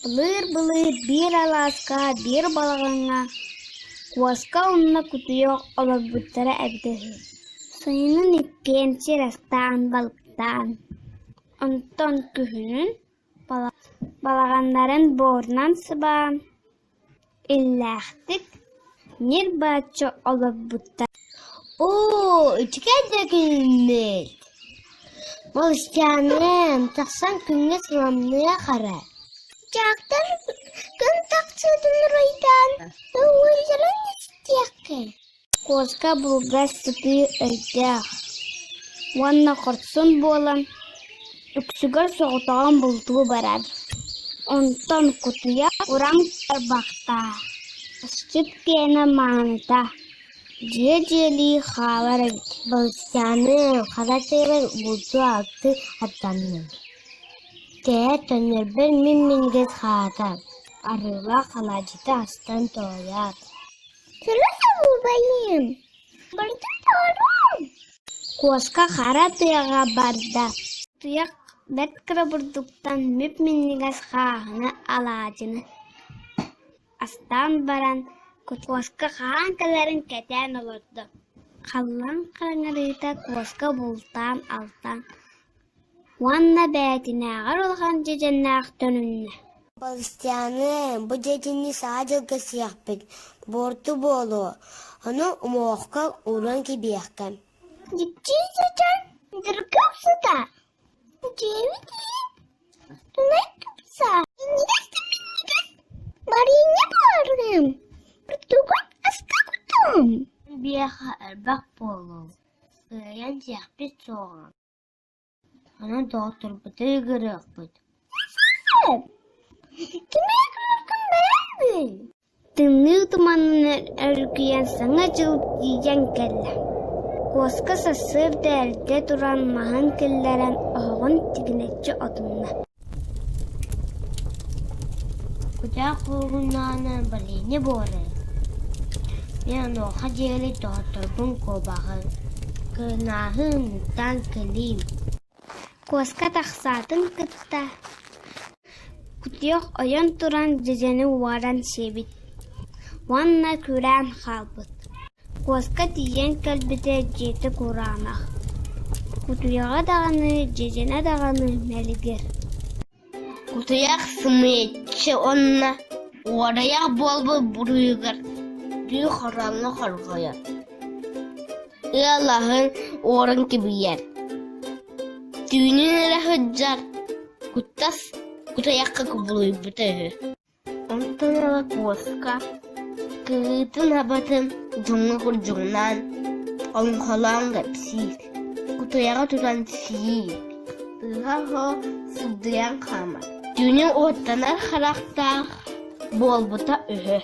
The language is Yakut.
Былыыр-былыр биир алааска, биир балаҕаҥҥа куоска уонна кутуйах олорбуттара эбитэ үһү. Сайынын иккиэн сир астаан, балыктаан, онтон күһүнүн балаҕаннарын буорунан сыбаан, иллээхтик, ньир-бааччы олорбуттар. Оо, үчүгэй да күммүт! Балысчааным, тахсан күҥҥэ сыламныах эрэ. Дьахтар күн тахсыытын уруйдаан, ыллыылларын истиэххин. Куоска булгас сытыы өйдөөх уонна хорсун буолан, үксүгэр соҕотоҕун бултуу барар, онтон кутуйах уран тарбахтаах, асчыт киэнэ мааныта, дьиэ-дьиэлии хаалар эбит. Балысчааным, хара тыабар бултуу-алтыы аттанным. Кэһэ төннөрбөр мин минньигэс хаата, арыылаах алаадьыта астан тоойоор. Сырыс убайым, барыта тоҕоруом Куоска хара тыаҕа барда, Кутуйах бэрт кыра бурдуктан мип-минньигэс хааһыны, алаадьыны астаан баран, Куоска хаһан кэлэрин кэтээн олордо. Халлаан хараҥарыыта Куоска бултаан-алтаан уонна бэйэтинээҕэр улахан дьэдьэннээх төнүннэ. Балыстааны, бу дьэдьэни саа дьылга сиэхпит, буорту буолуо, ону уҥуохха ууран кэбиһиэххэ Дьикти дьэдьэн дыргыл сыта, дьиэбит иһин тунай тупса, минньигэс да минньигэс барыанньа буоларым, бурдугун аска кутуом. Биэхэ элбэх буолуо, кыайан сиэхпит суоҕа Онон доҕотторбутун ыҥырыахпыт Кими ыҥыраргын бэрээбин Тымныы туманынан өрүкүйэн Саҥа дьыл тиийэн кэллэ. Куоска сарсыарда эрдэ туран маһын киллэрэн оһоҕун тигинэччи отунна. Кутаа куугунаана балыыһа буолар. Мин онуоха диэри доҕотторбун куобаҕы, кырынааһы ыҥыртаан кэлиим Куоска тахсаатын кытта, кутуйах ойон туран дьэдьэни уоран сиэбит уонна күрээн хаалбыт. Куоска тиийэн кэлбитэ дьиэтэ кураанах, кутуйаҕа даҕаны, дьэдьэнэ даҕаны мэлигир. Кутуйах сымыйаччы уонна уорайах буолбут буруйугар түү хороҥҥо хорҕойор, ыал аһын уоран кэбиһэр, түүнүн эрэ сылдьар, куттас кутуйахха кубулуйбута үһү Онтон ыла куоска кыһыытын-абатын дьоҥҥо курдьугунаан, олоҥхолоон кэпсиир, кутуйаҕы тутан сиир, тыаһа суох сыбдыйан хаамар, түүнүн уоттанар харахтаах буолбута үһү.